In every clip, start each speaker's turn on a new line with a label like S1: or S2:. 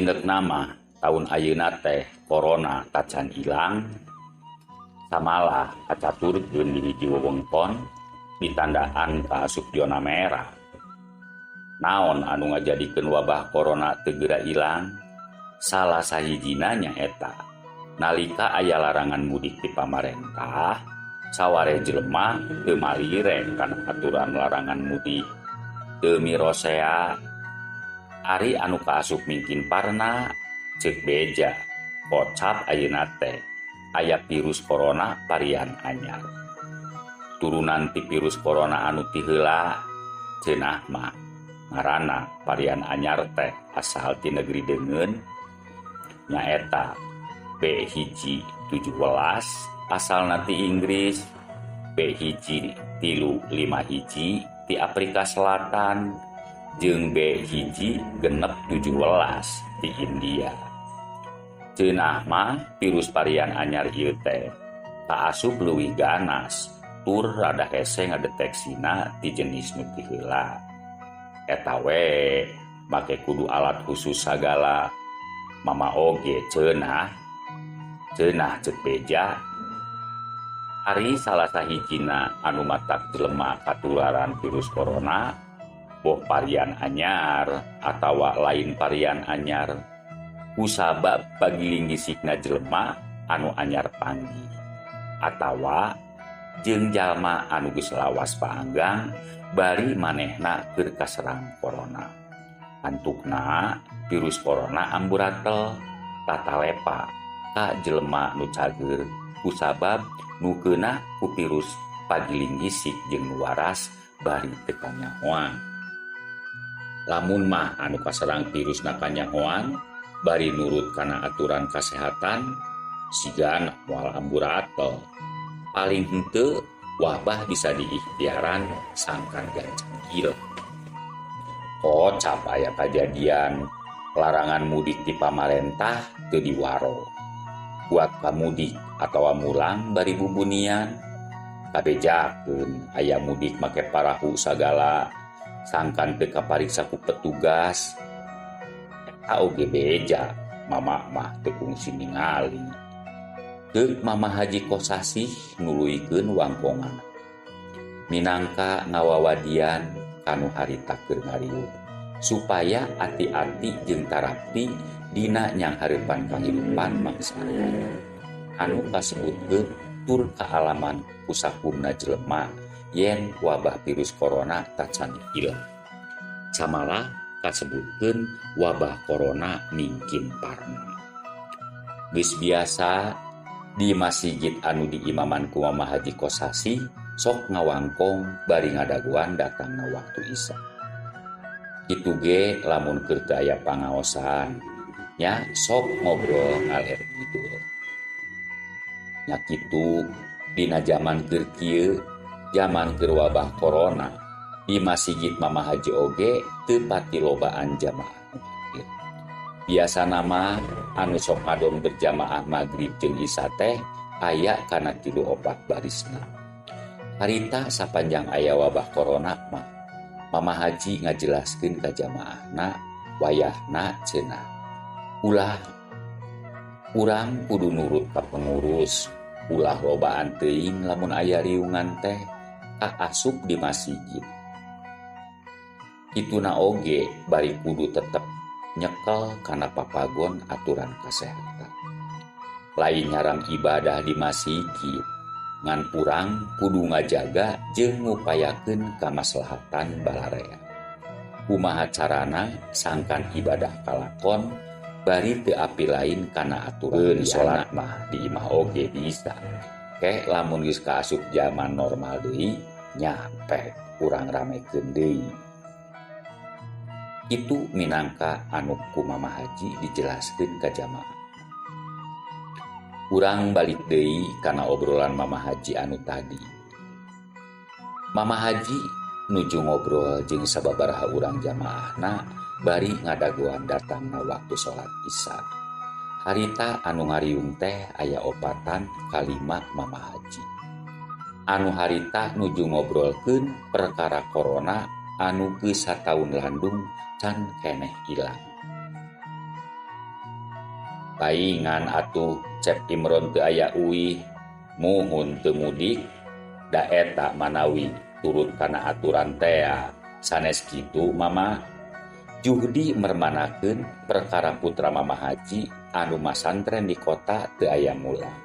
S1: Pindekna mah taun ayeuna teh corona tacan ilang, samalah kacaturkeun di hiji wewengkon ditandaan kaasup zona merah. Naon anu ngajadikeun wabah corona teu geura ilang? Salah sahijina nyaeta nalika aya larangan mudik ti pamarentah, sawareh jelema teu malireng kana aturan larangan mudik, teu mirosea. Ari anu kaasup mingkin parna, ceuk beja kocap ayeuna teh aya virus corona varian anyar, turunan ti virus corona anu ti heula. Cenah mah ngaranna varian anyar teh asal ti negeri deungeun, nyaeta B.1.17 asalna ti Inggris, B.1.351 ti Afrika Selatan, jeung B.1.617 ti India. Cenah mah virus varian anyar ieu teh kaasup leuwih ganas tur rada hese ngadeteksina ti jenis nu ti heula. Eta we make kudu alat khusus sagala. Mama oge cenah, cenah ceuk beja. Ari salah sahijina anu matak jelema katularan virus corona, boh varian anyar atawa lain varian anyar, kusabab pagiling gisikna jelema anu anyar panggih atawa jeung jalma anu geus lawas paanggang bari manehna keur kaserang corona. Antukna virus corona amburatel tatalepa ka jelema nu cageur kusabab nu keunah ku virus pagiling gisik jeung nu waras bari teu kanyahoan. Lamun mah anu kaserang virusna kanyahoan bari nurut kana aturan kasehatan, sigana moal amburatel. Paling henteu wabah bisa diikhtiaran sangkan gancang gila. Kocap aya kajadian larangan mudik di pamarentah teu diwaro. Buat kamudik atawa mulang bari bubunian, kabejakeun aya mudik make parahu sagala sangkan teu kapariksa ku petugas. Eta oge beja, mama mah teu kungsi ningali. Ceuk Mama Haji Kosasih nuluykeun wangkongan minangka ngawawadian kanu harita keur ngariung supaya ati-ati jeung tarapti dina nyanghareupan kahirupan mangsa anu kasebutkeun tur kaalaman ku sakumna jelema yen wabah virus corona tacan ilang. Samalah kasebutkeun wabah corona mingkin parna. Geus biasa di masjid anu diimaman ku Mama Haji Kosasih sok ngawangkong bari ngadagoan datangna waktu Isya. Kitu ge lamun keur teu aya pangaosan nya sok ngobrol ngaler ngidul. Nya kitu dina jaman keur kieu, jaman keur wabah corona, di masjid Mama Haji oge teu pati lobaan jamaah nu hadir. Biasana mah anu sok ngadon berjamaah magrib jeung Isya teh aya kana tilu opat barisna. Harita sapanjang aya wabah corona mah Mama Haji ngajelaskeun ka jamaahna, wayahna cenah ulah urang kudu nurut ka pengurus, ulah lobaan teuing lamun aya riungan teh kaasup di masjid. Kituna oge bari kudu tetep nyekel kana papagon aturan kasehatan. Lain nyaram ibadah di masjid, ngan urang kudu ngajaga jeung ngupayakeun kamaslahatan balarea. Kumaha carana sangkan ibadah kalakon bari teu api lain kana aturan? Salat mah di imah oge bisa. Ke lamun geus kaasup zaman normal deui nya pek urang ramekeun deui. Itu minangka anu ku Mama Haji dijelaskeun ka jamaah. Urang balik deui kana obrolan Mama Haji anu tadi. Mama Haji nuju ngobrol jeung sababaraha urang jamaahna bari ngadagoan datangna waktu salat Isya. Harita anu ngariung teh aya opatan kalima Mama Haji. Anu harita nuju ngobrolkeun perkara corona anu geus sataun landung can keneh ilang. Paingan atuh Cep Imron teu aya uih muhun teu mudik da eta manawi turut kana aturan tea sanes kitu Mama. Juhdi mermanakeun perkara putra Mama Haji anu masantren di kota teu aya mulang.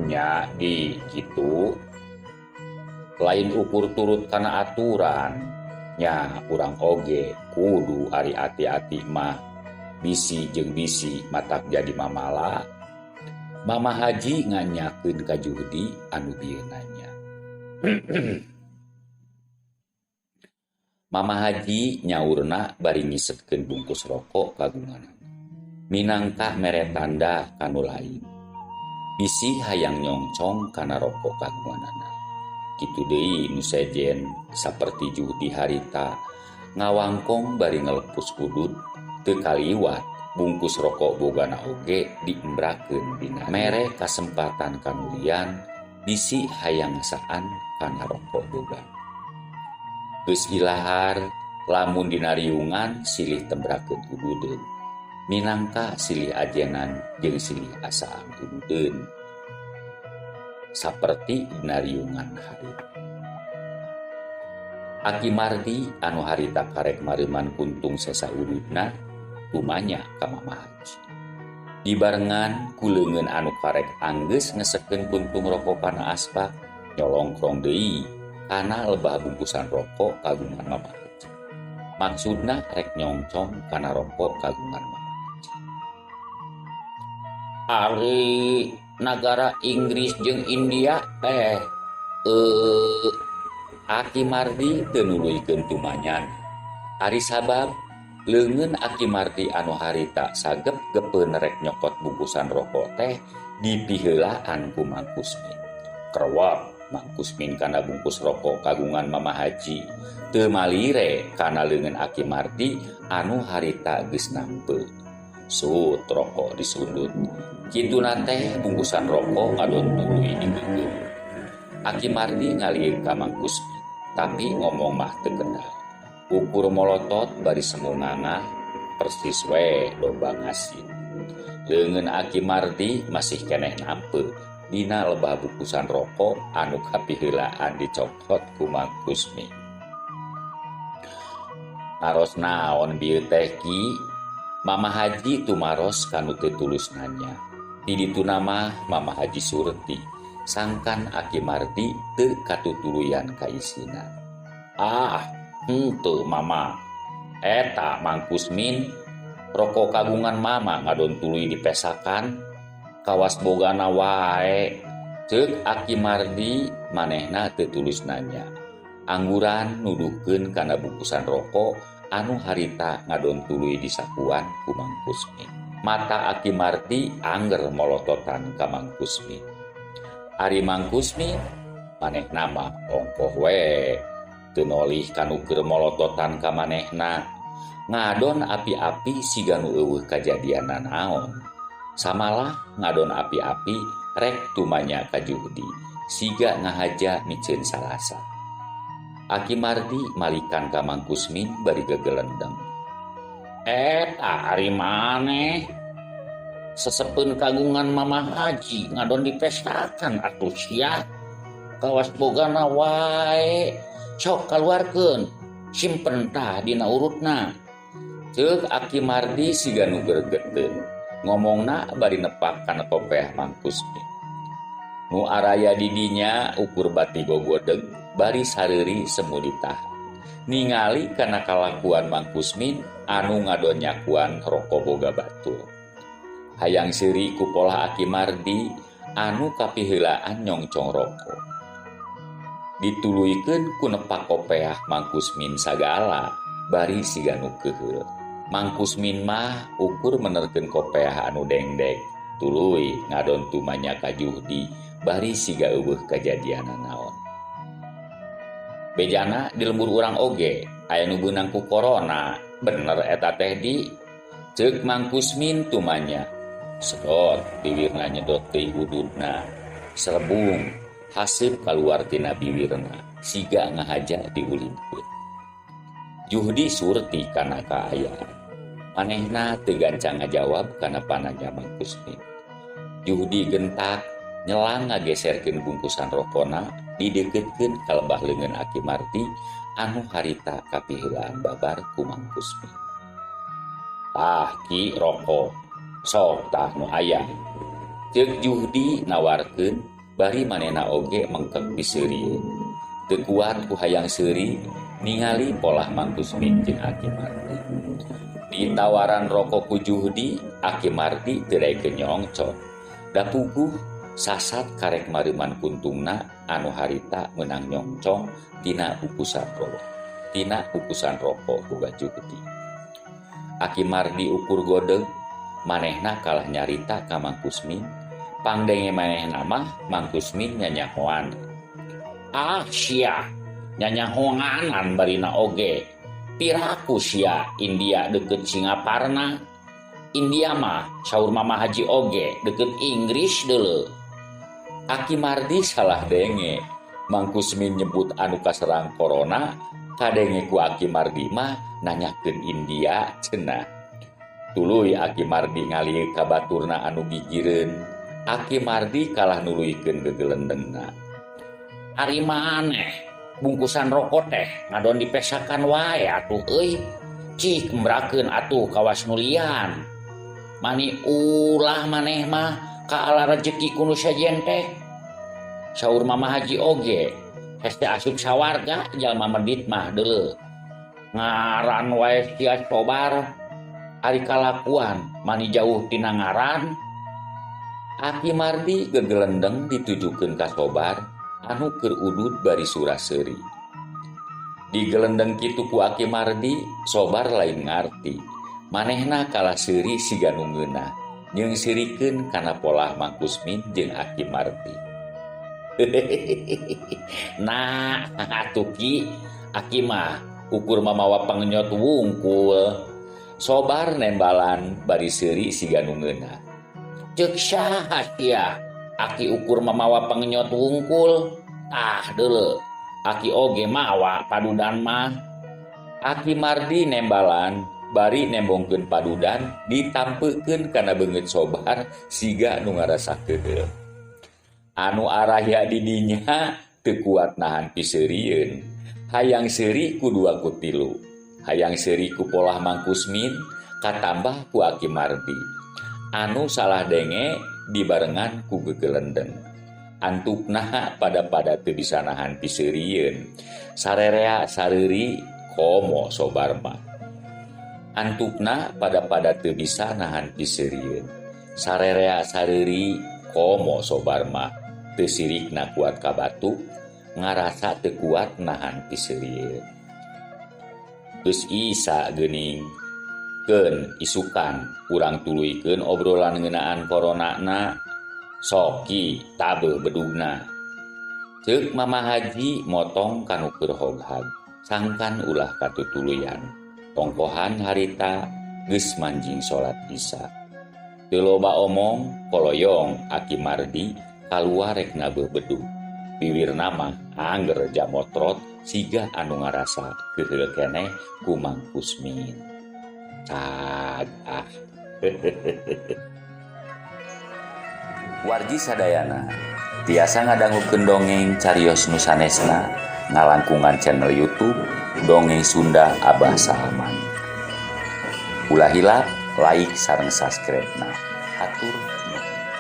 S1: Nya di kitu lain ukur turut kana aturan nya urang oge kudu ari ati-ati mah bisi jeung bisi matak jadi mamala. Mama Haji nganyakeun ka Juhdi anu bieu nanya. Mama Haji nyaurna bari ngisetkeun bungkus rokok kagunganana. Minangka mere tanda kanu lain. Bisi hayang nyongcong kana rokok kagunganana. Kitu deui nu sejen saperti Juhdi harita ngawangkong bari ngelepus udud teu kaliwat bungkus rokok bogana oge diembrakeun dina mere kasempatan kanu lian bisi hayang ngasaan kana rokok bogana. Geus ilahar lamun dina riungan silih tembrakeun ududeun. Minangka silih ajenan jeung silih asaan ududeun. Saperti dina riungan harita. Aki Mardi anu harita karek mareuman kuntung sesa ududna tumanya ka Mama Haji. Dibarengan ku leungeun anu karek anggeus ngesekeun kuntung rokok kana asbak nyolongkrong deui kana lebah bungkusan rokok kagungan Mama Haji. Maksudna rek nyongcong kana rokok kagungan Mama Haji. Ari nagara Inggris jeung India teh Aki Mardi teu nuluykeun tumanyan. Ari sabab leungeun Aki Mardi anu harita sagep-gepeun rek nyokot bungkusan rokok teh dipiheulaan ku Mang Kusmin. Krewep Mang Kusmin kana bungkus rokok kagungan Mama Haji. Teu malire kana leungeun Aki Mardi anu harita geus nampe. Sut rokok disundut. Kituna teh bungkusan rokok ngadon tuluy digeugeuh. Aki Mardi ngalieur ka Mang Kusmin, tapi ngomong mah teu kenal. Ukur molotot bari semu ngangah persis we domba ngasin. Leungeun Aki Mardi masih keneh nampe dina lebah bungkusan rokok anu kapiheulaan dicokot ku Mang Kusmin. Naros naon bieu teh ki? Mama Haji tumaros kanu teu tulus nanya. Di dituna mah Mama Haji surti sangkan Aki Mardi teu katutuluyan ka isina. Ah, henteu Mama. Eta Mang Kusmin rokok kagungan Mama ngadon tuluy dipesakan kawas bogana wae. Ceuk Aki Mardi manehna teu tulus nanya. Angguran nuduhkeun kana bungkusan rokok anu harita ngadon tuluy disakuan ku Mang Kusmin. Mata Aki Mardi angger molototan ka Mang Kusmin. Ari Mang Kusmin manehna mah ongkoh we teu nolih kanu keur molototan ka manehna. Ngadon api-api siga nu eueuh kajadian nanaon. Samalah ngadon api-api rek tumanya ka Juhdi siga ngahaja miceun salasa. Aki Mardi malikan ka Mang Kusmin bari gegelendeng. Eta ari maneh sesepeun kagungan Mama Haji ngadon dipestakan atuh sia. Kawas bogana wae sok kaluarkeun simpen tah dina urutna. Ceuk Aki Mardi siga nu gregeteun. Ngomongna bari nepak kana kopeah Mang Kusmin. Nu araya di dinya ukur bati gogodeg bari sareuri semu ditahan. Ningali kana kalakuan Mang Kusmin anu ngadon nyakuan rokok boga batur. Hayang seuri ku polah Aki Mardi anu kapiheulaan nyongcong rokok. Dituluykeun ku nepak kopeah Mang Kusmin sagala bari siga nu keuheul. Mang Kusmin mah ukur menerkeun kopeah anu dengdek tuluy ngadon tumanya ka Juhdi bari siga eueuh kajadian naon. Bejana di lembur urang oge aya nu beunang ku corona bener eta teh di ceuk Mang Kusmin tumanya. Sedot biwirna nyedot teuing ududna serebung haseup kaluar tina biwirna siga ngahaja diulinkeun. Juhdi surti kana kaayaan. Manehna teu gancang ngajawab kana pananya Mang Kusmin. Juhdi gentak nyelang ngageserkeun bungkusan rokona dideukeutkeun ka lebah leungeun Aki Mardi anu harita kapiheulaan babar ku Mang Kusmin. Tah Ki rokok, sok tah nu aya. Ceuk Juhdi nawarkeun bari manehna oge mengkek piseurieun. Teu kuat ku hayang seuri ningali polah Mang Kusmin jeung Aki Mardi. Ditawaran rokok ku Juhdi, Aki Mardi teu daekeun nyongcok. Da puguh sasat karek mareuman kuntungna anu harita meunang nyongcong tina bungkusan rokok. Tina bungkusan rokok boga Juhdi. Aki Mardi ukur godeg, manehna kalah nyarita ka Mang Kusmin, pangdenge manehna mah Mang Kusmin nyanyahoan. Ah sia, nyanyahoanan barina oge. Piraku sia India deukeut Singaparna. India mah saur Mama Haji oge deukeut Inggris deuleu. Aki Mardi salah denge. Mang Kusmin nyebut anu kaserang corona, kadenge ku Aki Mardi mah nanyakeun India cenah. Tuluy Aki Mardi ngalieuk ka baturna anu gigireun. Aki Mardi kalah nuluykeun gegelendengna. Ari maneh bungkusan rokok teh ngadon dipesakan wae atuh euy. Cik embrakeun atuh kawas nu lian. Mani ulah maneh mah kaala rejeki ku nu sejen teh. Saur Mama Haji oge hese asup sawarga jalma medit mah deuleu. Ngaran wae sia sobar ari kalakuan mani jauh tina ngaran. Aki Mardi gegelendeng ditujukeun ka Sobar anu keur udud bari sura-seuri. Digelendeng kitu ku Aki Mardi, Sobar lain ngarti. Manehna kalah seuri siga nu ngeunah, nyeungseurikeun kana polah Mang Kusmin jeung Aki Mardi. Nah, atuh Ki, Aki mah ukur mamawa pangenyot wungkul. Sobar nembalan bari seuri siga nu ngeunah. Ceuk saha sia? Aki ukur mamawa pangenyot wungkul. Tah deuleu, Aki oge mawa padudan mah. Aki Mardi nembalan bari nembongkeun padudan ditampekeun kana beungeut Sobar siga nu ngarasa keuheul. Anu araya di dinya teu kuat nahan piseurieun. Hayang seuri ku dua ku tilu. Hayang seuri ku polah Mang Kusmin katambah ku Aki Mardi. Anu salah denge dibarengan ku gegelendeng. Antukna pada-pada teu bisa nahan piseurieun. Sarerea sareuri komo Sobar mah. Antukna pada-pada teu bisa nahan piseurieun. Sarerea sareuri komo Sobar mah. Teu sirikna kuat ka batuk, ngarasa teu kuat nahan piseurieun. Geus isa geuning. Keun isukan urang tuluykeun obrolan ngeunaan coronana. Sok Ki tabeuh bedugna. Ceuk Mama Haji motong ka nu keur hoghag, sangkan ulah katutuluyan. Tongkohan harita geus manjing salat Isya. Teu loba omong, koloyong Aki Mardi kaluar rek nabeuh bedug. Biwirna mah angger jamotrot siga anu ngarasa keuheul keneh ku Mang Kusmin. Cag ah. Wargi sadayana tiasa ngadangukeun dongeng carios nu sanesna ngalangkungan channel YouTube Dongeng Sunda Abah Salman. Ulah hilap like sareng subscribe na. Hatur nuhun.